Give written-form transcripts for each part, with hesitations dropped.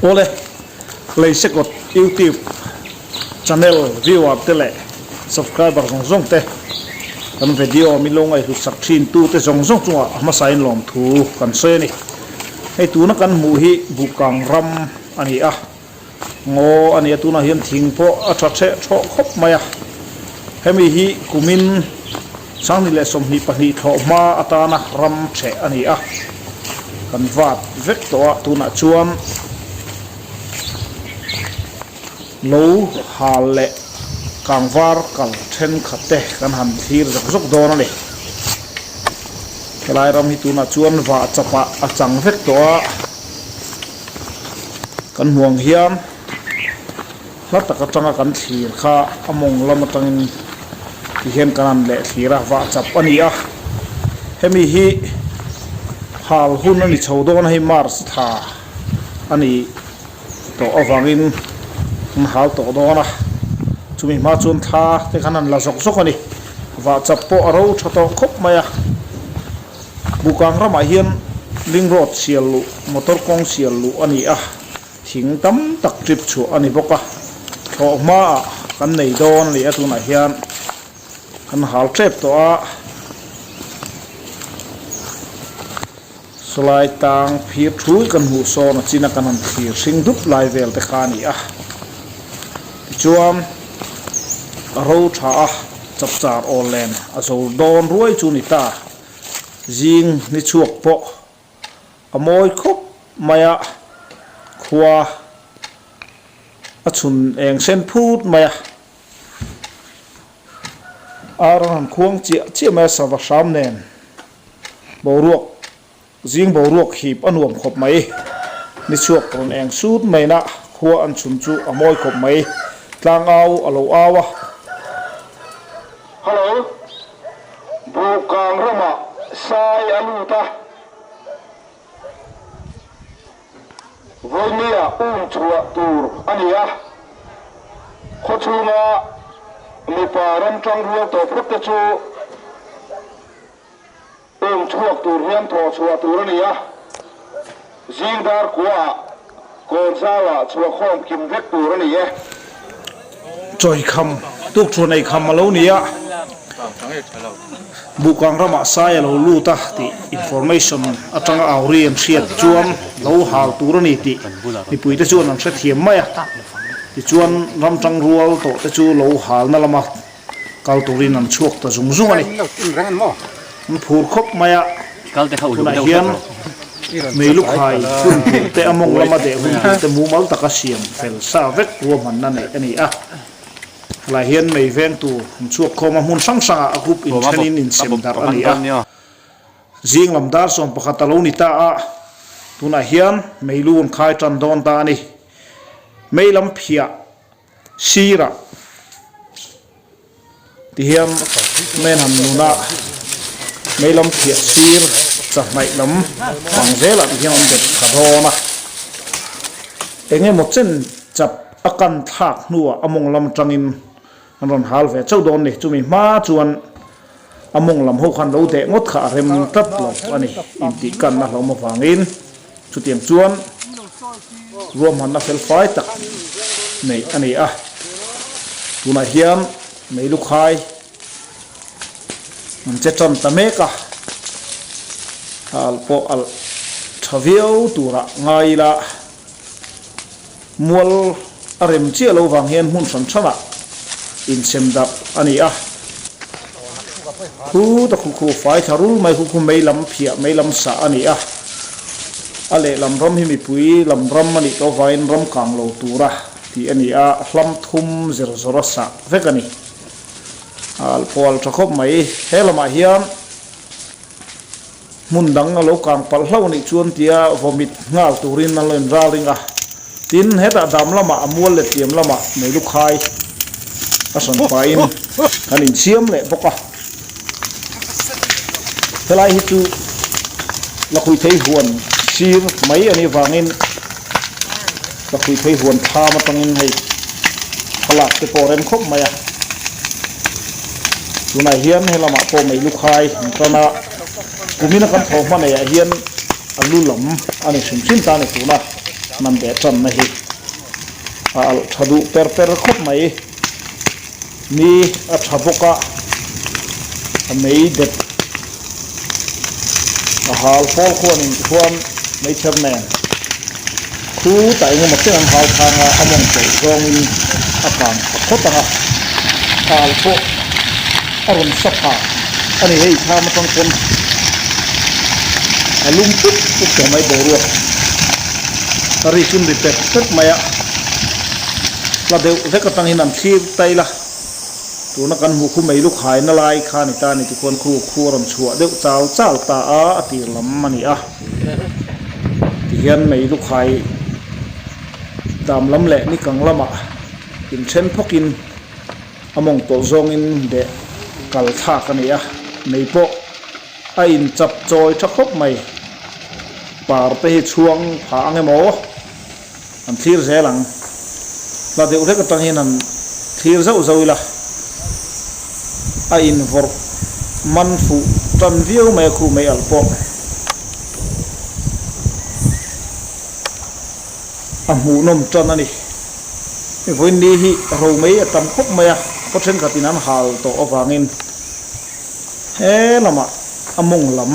Awle, Leisekawt YouTube channel viewer te leh subscriber zawng zawng te, kan video min lo ngaihhlut sak thin tu te zawng zawng chungah a hmasain lawmthu kan sawi a ni. Hei tuna kan hmuh hi Bukang ram a ni a. Ngaw a nia tunah hian thing pawh a tha theh thawh khawp mai a, hemi hi kumin 2022 thlawh hma atana ram theh a ni a, kan vat vek tawh a tunah chuan lo hal leh kangvar kal thenkhat te kan han thlir zawk zawk dawn a ni. Helai ram hi tunah chuan vah chapah a chang vek tawh a. Kan hmuang hian hla tak atanga kan thlir kha a mawng lam atangin ti hian kan han leh thlir a, vah chap a ni a. Hemi hi hal hun a ni chho dawn a hei March thla a ni tawh avangin an hal tawh dawn a, chumi hma chuan thla te khan an la zawk zawk a ni. Vah chap pawh a ro tha tawh khawp mai a. Bukang ramah hian ring road sial luh, motor kawng sial luh a ni a, thing tam tak trip chhuah a ni bawk a, thlawh hmaah kan nei dawn a ni a, tunah hian kan hal tep tawh a, sawlai tang phir thui kan hmuh sawn a chin a kan han thlir hring dup lai vel te kha a ni a, tichuan a ro tha a. Chapchar awl len a zo dawn ruai chu ni ta. Zing ni chhuak pawh a mawi khawp mai a, khua a chhun eng sen phut mai a. Ar an han khuang chiah chiah mai a sava hram nen boruak Zing boruak hip a nuam khawp mai. Ni chhuak rawn eng sut maina khua an chhun chu a mawi khawp mai. Tlang au a lo au a. Hello. Bukang ramah sai a lut a. Vawinia um chhuah tur a ni a. Khawchhunga mipa ramtang rual tawh phawt te chu Awm chhuak tur hian thawh chhuah tur a ni a, zing dar kuaah kawn zauah chhuah khawm kim vek tur a ni e. Chawi kham, tuk thu nei kham a lo ni a, Bukang ramah sai a lo lut a tih information atanga au ri an hriat chuan lo hal tur a ni tih mipuite chuan an hrethiam mai a, tichuan ramtang rual tawh te chu lo halna lama Kal turin an chhuak ta zung zung a ni. An phur khawp mai a, tunah hian meilukhai hun tur te a mawng lama deh hun tur te mumal taka siam fel sa vek ruahmanna neih a ni a. Helai hian mei veng tur an chhuak khawm a, hmun hrang hrangah a group inthenin insem darh a ni a. Zing lam dar 11 a lo ni ta a, tunah hian meilu an khai tan dawn ta a ni. Mei lam phiah Sirah ti hian men han nuna mei lam phiah sir chahnaih lam pang zelah ti hian an bet tha dawn a, eng emaw chen chap a kan thlak hnuah a mawng lam atangin an rawn hal ve chauh dawn ni, chumi hma chuan a mawng lam ho khan lo deh ngawt kha a rem tlat lo a ni intih kanna hlawm avangin. Chutiang chuan ruahmanna felfai tak neih a ni a, tunah hian meilukhai an che tan ta mek a, a alh pawh alh tha viau turah ngai ila mual a rem chiah lo vang hian hmun hran hranah insem darh a ni a, Khu ta khu khu fai thla rul mai khu khu mei lam phiah mei lam sah a ni a, a lehlam ram hi mipui lam ram a nih tawh avangin ram kang lo tura tih a ni a, hlam thum zir zawr a sah vek a ni. A alh pawh alh tha khawp mai. He lamah hian hmun dang a lo kang palh hlauh a nih chuan tia vawmit nghal turin an lo inral ring a, tin hetah dam lamah a mual leh tiam lamah meilukhai a hran pahin kan insiam leh bawk a. Helai hi chu Lakhuithei huan sir mai a nih vangin Lakhuithei huan thlam atangin hei thlalak te pawh a rem khawp mai a. Tunah hian he lamah pawh meilukhai an tan a, kumina kan thaw hma neiah hian a lu lam a ni hrim hrim ta a ni tuna. Hnam leh tanna hi a alh tha duh per per khawp mai. Ni a tha bawk a, a mei dep a hal pawl khuanin tikhuan meichher nen khu tah engemaw chen an hal thang a, a mawng tawlh zawngin a kang tha phawt ang a, a alh pawh a rawn sa pha a ni hei thlam atang pawn a lum pup pup tawh mai boruak a rikin ri pet pet mai a, hla deuh vek atangin an thlir tail a, tuna kan hmuh khu mei lu khaina lai kha a ni ta a ni tikhuan khu khu a rawn chhuah deuh chal chal ta a, a tir lam a ni a, tihian mei lu khai dam lam leh nikang lamah inthen phawkin. A mawng tawlh zawngin deh kal thlak a ni a, mei pawh a inchap chawi tha khawp mai. Par te hi chhuang pha ang emaw an thlir zel ang. Hla deuh hlek atang hian han thlir zauh zauh ila, a invawrh man fuh tan viau mai a khu mei alh pawh. A hmuhnawm tan a ni. Vawiin ni hi romei a tam khawp mai a, khaw thenkhatin an hal tawh avangin he lamah a mawng lam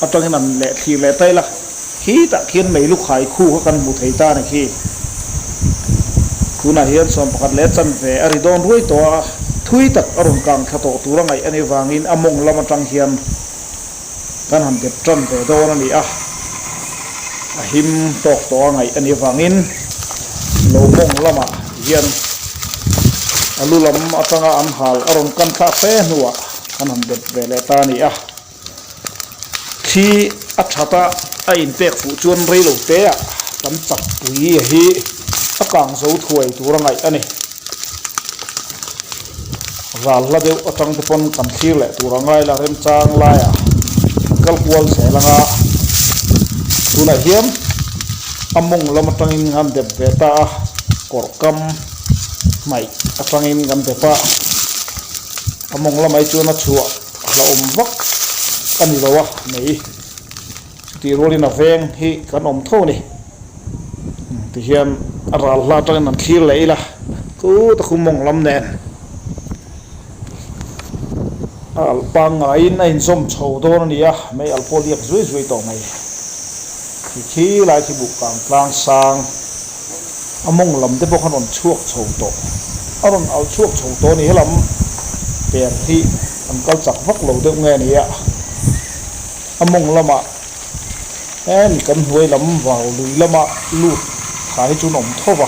atangin an leh thlir leh ta ila, khitah khian mei lu khai khu kha kan hmu thei ta a ni khi. Tunah hian 11 leh chanve a ri dawn ruai tawh a, thui tak a rawn kang thla tawh tur a ngaih a nih avangin a mawng lam atang hian Kan han dep tan ve dawn a ni a, a him tawk tawh a ngaih a nih avangin lo mawng lamah hian a lu lam atanga an hal a rawn kan thlak fe hnuah kan han dep ve leh ta a ni a. Thli a that a, a inpek fuh chuan rei lo te ah kan chakpui a hi a kang zo thuai tur a ngaih a ni. Ral hla deuh atang te pawn kan thlir leh tur a ngai la remchang laiah kan kal kual zel ang a, tunah hian a mawng lam atangin kan dep ve ta a, kawr kam hnaih atangin kan dep a, a mawng lamah hi chuan a chhuah hlauhawm vak a ni lo a mai. Chutih rualin a veng hi kan awm tho a ni. Tihian a ral hla atangin an thlir leh ila khut a khu mawng lam nen a alh pangngaiin a inzawm chho dawn a ni a, mei alh pawh liak zuai zuai tawh mai. Khi khi lai khi buh kang tlang sang a mawng lam te pawh khan rawn chhuak chho tawh a rawn alh chhuak chho tawh a ni. Helam per hi an kal chak vak lo deuh nge a ni a. A mawng lamah hemi kan hnuai lam vau lui lama lut tha hi chuan awm tho va,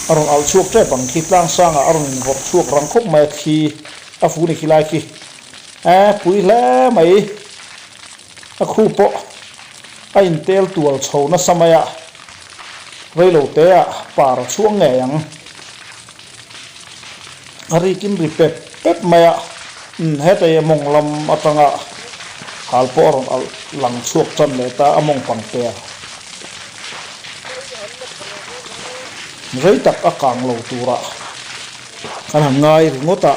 a rawn alh chhuak tep ang khi tlang sangah a rawn invawrh chhuak rang khawp mai a thli a fu ni khi lai khi e pui hle mai a khu pawh a intel tual chho nasa mai a reilo te ah par a chhuang ngei ang. A rikin ri pep pep mai a, umm heta hi a mawng lam atanga hal pawh a rawn alh lang chhuak tan leh ta a mawng pang per rei tak a kang lo tura kan han ngai ringawt a,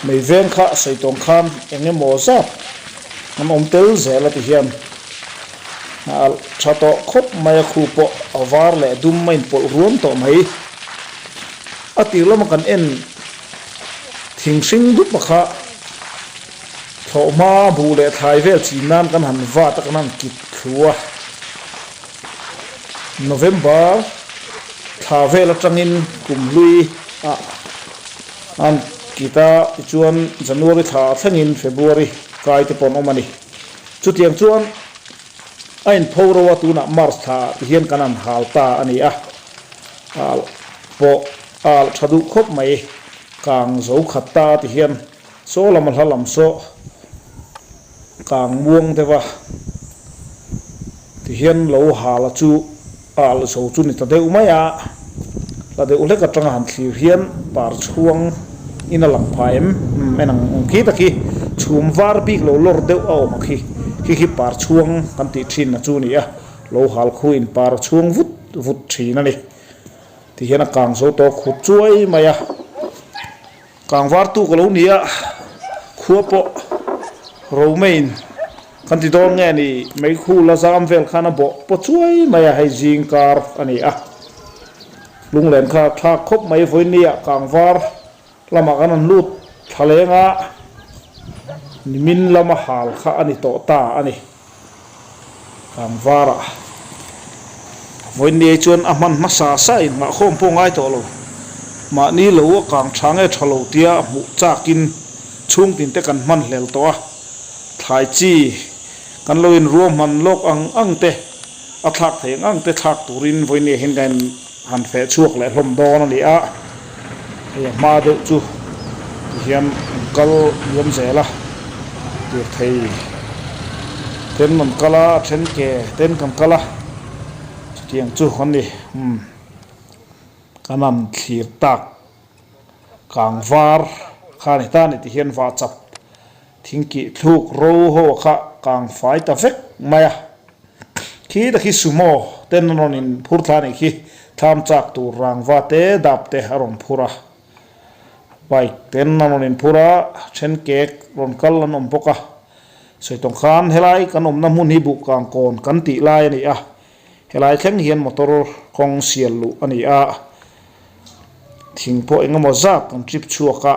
mei veng kha sawi tawng khan eng emaw zat an awm tel zel a ti hian. A tha tawh khawp mai a, khu pawh a var leh dum a inpawlh ruam tawh mai. A tir lama kan en thing hring dup a kha thlawhhma buh leh thlai vel chin nan kan han vat a, kan han kit thlu a. November thla vel atangin kum hlui ah an kit a, tichuan January thla thlengin February kai te pawh an awm a ni. Chutiang chuan a inpho ro a, tunah March thla ah ti hian kan han hal ta a ni a, alh pawh a alh tha duh khawp mai, kang zo khat ta ti hian saw lam a hla lam saw kang muang deuh a ti hian lo hal a chu A alh zo chu ni ta deuh mai a, hla deuh hlek atanga han thlir hian par chhuang in a lang phah em? Umm en ang awm khi tak hi chhum var bik lo lawr deuh a awm ang khi, khi khi par chhuang kan tih thin na chu a ni a, lo hal khu in par a chhuang vut vut thin a ni. Ti hian a kang zo tawh khut chuai mai a, kang var tu ka lo ni a, khua pawh romei in. Kan ti dawn nge ni, meikhu la zam vel khan a bawh paw chuai mai a, hei zing kar a ni a. Lunglen kha a thlak khawp mai, vawinia kangvar lamah kan rawn lut thla leng a, nimin lama hal kha a ni tawh ta a ni. Kangvarah vawinia chuan a hman hmasa sa in nghahkhawm pawh ngai tawh lo. Mahni lo a kang tha nge tha lo tia hmuh chakin chhungtin te kan hman hlel tawh a. Thlai chi kan lo in ruahman lawk ang ang te, a thlak thei ang ang te thlak turin vawinia hian kan han feh chhuak leh hlawm dawn a ni a. Hei a hma deuh chu tihian an kal liam zel a, tir thei ten an kal a, a then ke ten kan kal a, chutiang chu an ni. Umm kan han thlir tak kang var kha a ni ta a ni tihian vah chap Thingkih thluk ro ho kha kang fai ta vek mai a. Khi ta khi sumo ten an rawn in phur thla anih khi thlam chak tur rangva te dap te a rawn phur a. Bike ten an rawn in phur a, then kek rawn kal an awm bawk a. Sawi tawng khan helai kan awmna hmun hi buhkang kawn kan tih lai a ni a. Helai thleng hian motor kawng sial luh a ni a. Thing pawh engemaw zat kan trip chhuak a.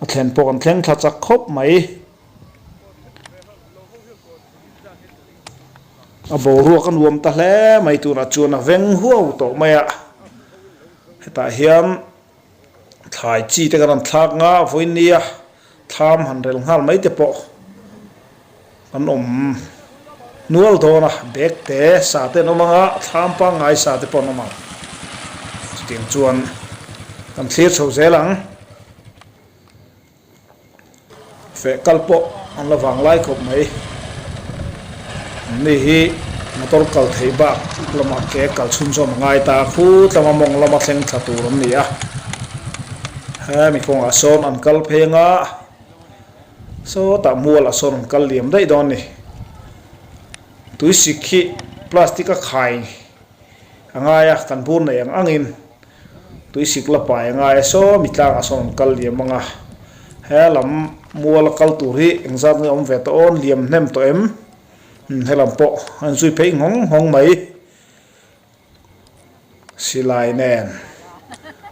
A thlen pawh kan thleng thla chak khawp mai. A boruak a nuam ta hle mai tunah chuan a veng huau tawh mai a. Hetah hian thlai chi te kan rawn thlak nga vawiin nia thlam han rel nghal mai te pawh. An awm nual dawn a, bag te, sa te an awm ang a, thlam pangngai sa te pawh an awm ang. Chutiang chuan kan thlir chho zel ang. Feh kal pawh an la vang lai khawp mai. Anni hi motor kal theih bak lamah ke kal chhunzawm a ngai ta a, khut lama mawng lama thleng thla tur an ni a. Hemi kawngah sawn an kal phei ang a. Sawtah mual ah sawn an kal liam daih dawn a ni. Tuisik hi plastic a khai a ngai a, kan bur nei ang angin tuisik la pai a ngai a, saw mi tlangah sawn an kal liam ang a. He lam mual a kal tur hi engzat nge awm ve tawh awn liam hnem tawh em? Umm helam pawh a inzui phei nghawng nghawng mai. Silai nen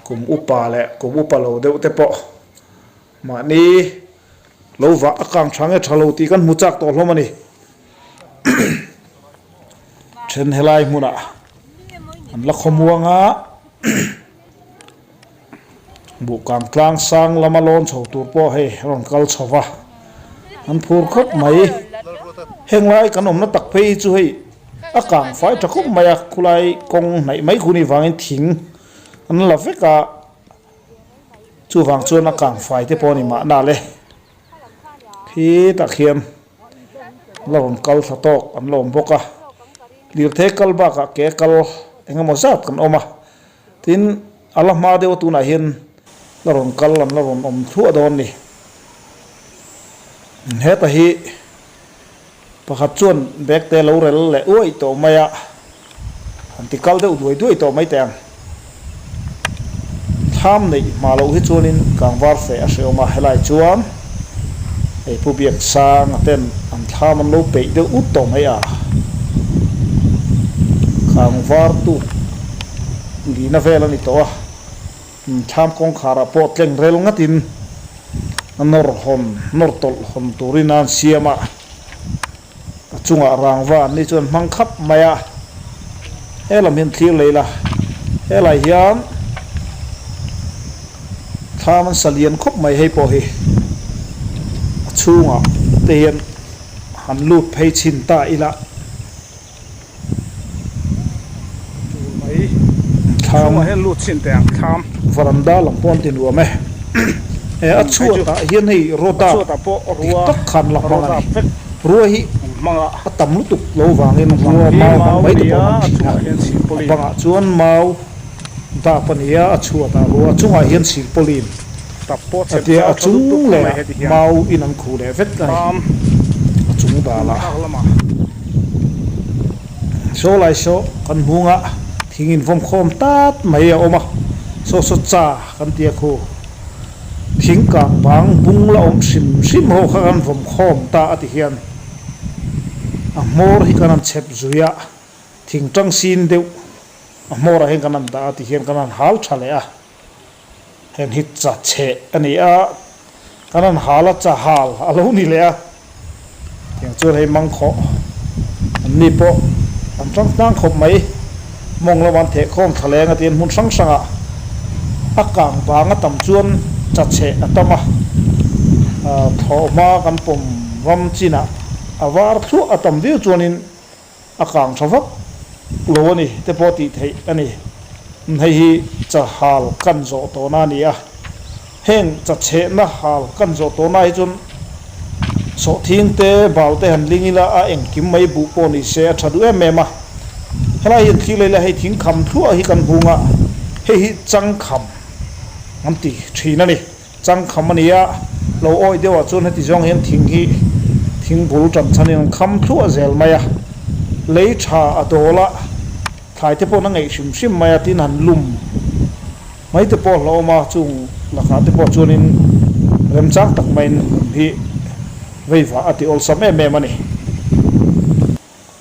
kum upa leh kum upa lo deuh te pawh mahni lo vah a kang tha nge tha lo tih kan hmu chak tawh hlawm a ni. Then helai hmunah an la khawmuang a, Buhkang tlang sang lama lawn chho tur pawh hei a rawn kal chho va, an phur khawp mai. Heng lai kan awmna tak phei hi chu hei a kang fai tha khawp mai a, khulai kawng hnaih mai khu ni vangin thing an la vek a, chuvang chuan a kang fai te pawh a ni mahna le. Khitah khian la rawn kal thla tawk an la awm bawk a, lirthei kal bakah ke kal eng emaw zat kan awm a. Tin, a la hma deuh a tunah hian la rawn kal an la rawn awm thluah dawn ni. Heta hi pakhat chuan bag te lo rel leh uaih tawh mai a, han ti kal deuh duai duai tawh mai teh ang. Thlam neih hma loh hi chuanin kangvar feh a hrehawm a, helai chuan hei Pu Biaksanga ten an thlam an lo peih deuh ut tawh mai a, kangvar tuk lihna vel a ni tawh a, thlam kawngkharah pawh tleng rel ngatin a nawr hawn nawr tawlh hawn turin a an siam a. A chungah rangva an ni chuan hmang khap mai a, he lam hian thlir lei la, helai hian thlam an sa lian khawp mai hei pawh hi a chhungah te hian han lut phei chhin ta ila. Thlam varanda lam pawh an ti nuam e. E a chhuatah hian hei rawt dik tak khan la hmang a ni. Rua hi a tam lutuk lo vangin rua mau hmang mai te pawh an awm thin a. A bangah chuan mau dap a ni a, a chhuatah rua chungah hian silpawlin a tia a chung lehah mau in an khuh leh vek a ni. A chung dalah. Saw lai saw kan hmung a, thing in vawm khawm tat mai a awm a, saw saw cha kan ti a khu. Thing kang bang bung la awm hrim hrim ho kha kan vawm khawm ta a ti hian a hmawr hi kan han chhep zui a, thing tang sin deuh a hmawrah hian kan han dah a ti hian kan han hal tha leh a. Heng hi cha cheh a ni a, kan han hal a, cha hal a lo ni leh a, tiang chuan hei mangkhawh an ni pawh an tang tlang khawp mai, mawng lamah an theh khawm thla leng a tiin hmun hrang hrangah a kang vang a tam chuan cha cheh a tam a, thlawhhma kan pawm ram chinah a var thluah a tam viau chuanin A kang tha vak lo a ni te pawh tih theih a ni. Hei hi cha hal kan zawh tawhna a ni a. Heng cha chhehna hal kan zawh tawhna hi chuan sawhthing te, bal te han ling ila a engkim mai buh pawh ni se a tha duh em em a. Helai hian thlir leh ila hei thing kham thluah hi kan hung a, hei hi changkham an ti thin a ni. Changkham a ni a, lo awih deuhah chuan heti zawng hian thing hi thing bul tan chhanin an kham thluah zel mai a, lei tha a dawl a, thlai te pawh an a ngeih hrim hrim mai a, tin han lum mai te pawh a hlauhawm a, chung lakah te pawh chuanin remchang tak maiin hmun hi veivah a ti awlsam em em a ni.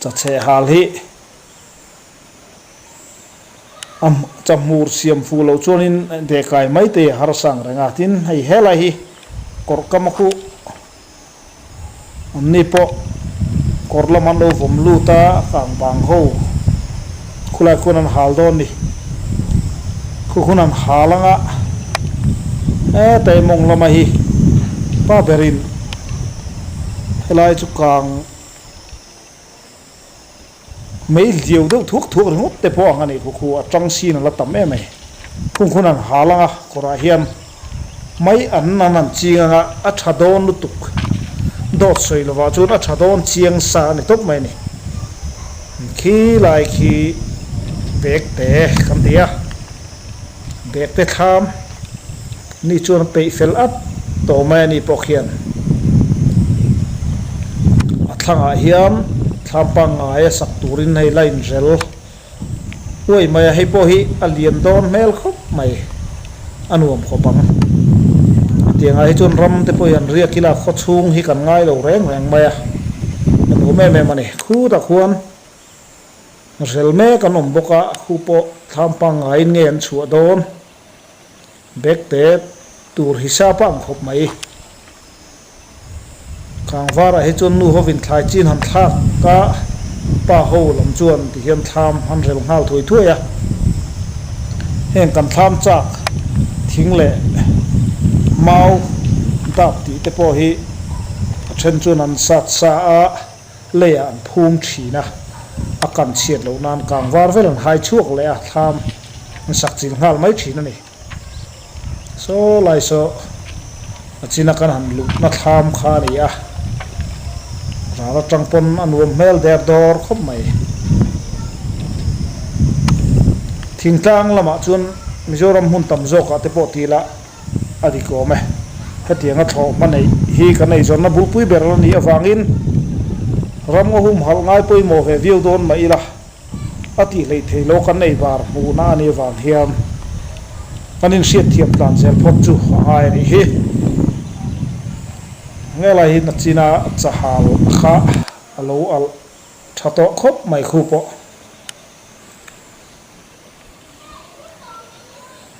Chachheh hal hi. A chahmur siam fuh loh chuanin dehkai mai te a harsa ang reng a, tin hei helai hi kawrh kam a khuh an ni pawh kawr lam an lo vawm lut a, kang bang ho khulai khuan an hal dawn ni, khu hun an hal anga hetai mawng lama hi pa berin helai chu kang. Mei hliau deuh thuak thuak ringawt te pawh ang a nih khu khu a tang sin a la tam em mai. Khung khun an hal ang a, kawrah hian mai an an han ching ang a, a tha dawn lutuk. Dawt sawi lovah chuan a tha dawn chiang sa a ni tawp mai a ni. Khi lai khi bag te kan ti a, bag te thlam ni chuan a peih fel at tawh mai a ni pawh khian a thlangah hian thlam pangngai a sak turin hei la inrel uai mai a, hei pawh hi a lian dawn hmel khawp mai a nuam khawp ang. Hetiangah hi chuan ram te pawh hi an riak ila khawchhung hi kan ngai lo reng reng mai a, a nuam em em a ni. Khutah khuan. Rel mek an awm bawk a, khu pawh thlam pangngaiin nge an chhuah dawn? Bag te tur hisap a ang khawp mai. Kangvarah hi chuan nu hovin thlai chin han thlak a, pa ho lam chuan ti hian thlam han rel nghal thuai thuai a. Heng kan thlam chak thing leh mau dap tih te pawh hi a then chuan an sat sa a. Leiah an phum thin a, a kan chhiat loh nan kang var vel an hai chhuak leh a, thlam an sak chil nghal mai thin a ni. Saw lai saw a china kan han luhna thlam kha a ni a, ral atang pawn a nuam hmel der dawr khawp mai. Thingtlang lamah chuan Mizoram hmun tam zawkah te pawh ti ila, A dik awm e. Hetianga thlawh hma neih hi kan eizawnna bulpui ber a nih avangin ram nga humhalh ngai pawimawh ve viau dawn mah ila, a tih hleih thei lo kan ei bar hmuhna a nih avang hian kan inhriatthiam tlan zel phawt chu a ngai a nih hi. Ngelai hi nachina chahal kha a lo alh tha tawh khawp mai khu pawh.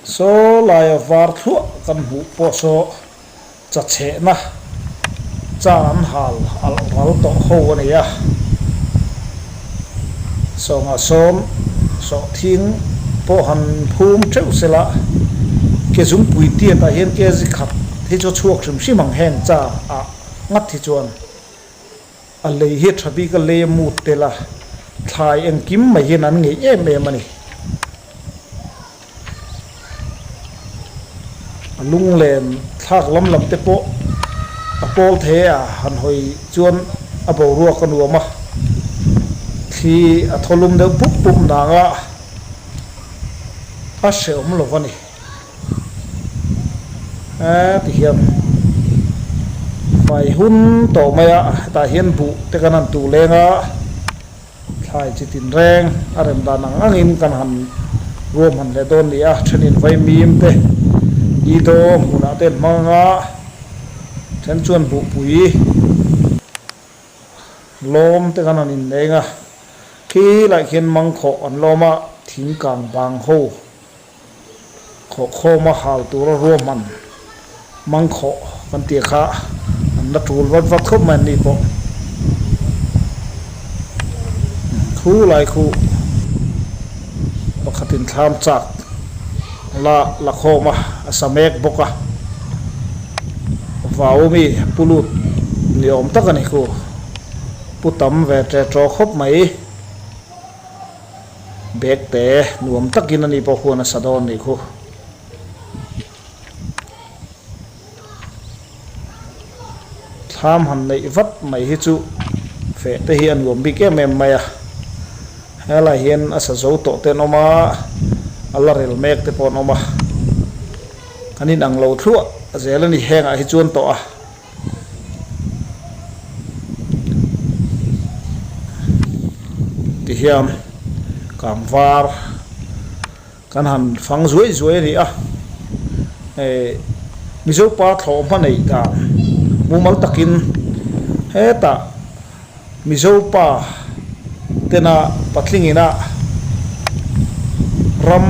Saw laia var thluah kan hmuh pawh saw cha chhehna cha an hal alh ral tawh ho a ni a. Sawngah sawn sawhthing pawh han phum teuh se la, ke zungpui tiatah hian ke zi khat hi chu a chhuak hrim hrim ang heng cha ah ngat hi chuan. A lei hi tha bik a lei a mut tel a, thlai engkim mai hian an ngeih em em a ni. A lunglen thlak lam lam te pawh a pawl thei a, han hawi chuan a boruak a nuam a, thli a thawlum deuh pup pup nang a, a hrehawm lo va ni. He ti hian fai hun tawh mai a, hetah hian buh te kan han tuh leng a, thlai chi tin reng a rem dan ang angin kan han ruam han leh dawn ni a, thenin vaimim te, Ido hmunah te an hmang anga then chuan buhpui lawm te khan an inneng a, khi lai khian mangkhawh an lawm a, thing kang bang ho khawh khawma hal tura ruahman mangkhawh kan tih kha an la tul vat vat khawp mai an ni pawh. Khu lai khu pakhatin thlam chak la la khawm a, a sa mek bawk a, vau mi pu lut ni awm tak a ni khu, pu tam ve ṭe ṭaw khawp mai. Bag te nuam takin a ni pawh huan a sa dawn a nih khu. Thlam han neih vat mai hi chu feh te hi a nuam bik em em mai a, helai hian a sa zo tawh te an awm a, a la rel mek te pawh an awm a, kan inang lo thluah zel a ni hengah hi chuan tawh a. Tihian kangvar kan han fang zuai zuai a ni a, eh Mizo pa thlawh hma neih dan mumal takin hetah Mizo pa tena patling ina ram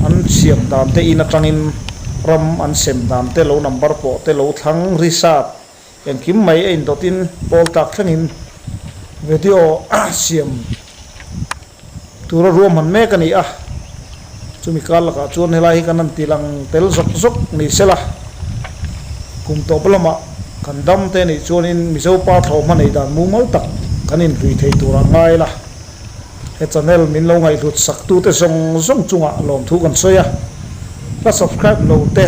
an siam dan te in atangin ram an sem dan te lo number pawh te lo thlang risat Engkim mai a indawtin pawl tak thlengin video siam tura ruahman mek a ni a, chumi kar lakah chuan helai hi kan han ti lang tel zawk zawk ni sela, kum tawp lamah kan dam te nih chuanin Mizo pa thlawhhma nei dan mumal tak kan inhlui thei turah ngai la. He channel min lo ngaihhlut sak tute zawng zawng chungah lawmthu kan sawi a, hla subscribe lo te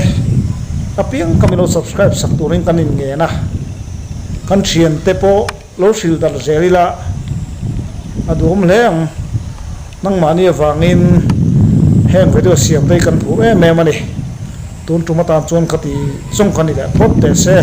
apiang ka min lo subscribe sak turin kan inngen a, kan thiante pawh lo hrilh darh zel ila a duhawm hle ang. Nangmahni avangin heng video siam te hi kan phur em em a ni. Tun tum atan chuan ka ti zawng kha ni leh phawt teh se.